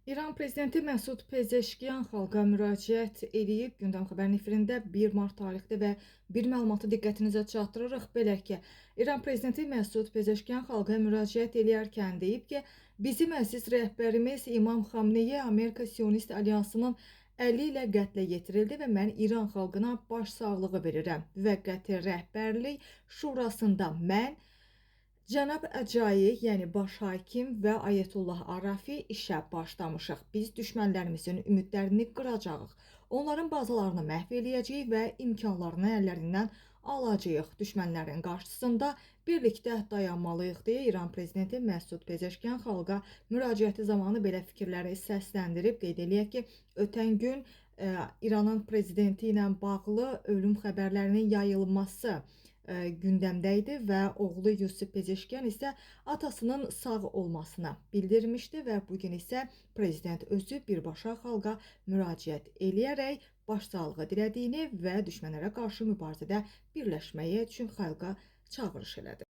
İran prezidenti Məsud Pezeşkiyan xalqa müraciət eləyib. Gündəm xəbərin efirində 1 mart tarixli və bir məlumatı diqqətinizə çatdırırıq. Belə ki, İran prezidenti Məsud Pezeşkiyan xalqa müraciət eləyərkən deyib ki, bizim əziz rəhbərimiz İmam Xamneyi Amerika Sionist Alyansının əli ilə qətlə yetirildi və mən İran xalqına başsağlığı verirəm. Müvəqqəti rəhbərlik şurasında mən, Cənab Əcayi, yəni baş hakim və Ayətullah Arafi işə başlamışıq. Biz düşmənlərimizin ümidlərini qıracağıq. Onların bazalarını məhv eləyəcəyik və imkanlarını əllərindən alacağıq. Düşmənlərin qarşısında birlikdə dayanmalıyıq deyə İran prezidenti Məsud Pezeşkiyan xalqa müraciəti zamanı belə fikirləri səsləndirib. Qeyd eləyək ki, ötən gün İranın prezidenti ilə bağlı ölüm xəbərlərinin yayılması gündəmdə idi və oğlu Yusif Pezeşkiyan isə atasının sağ olmasını bildirmişdi və bu gün isə prezident özü birbaşa xalqa müraciət eləyərək başsağlığı dilədiyini və düşmənlərə qarşı mübarizədə birləşməyi üçün xalqa çağırış elədi.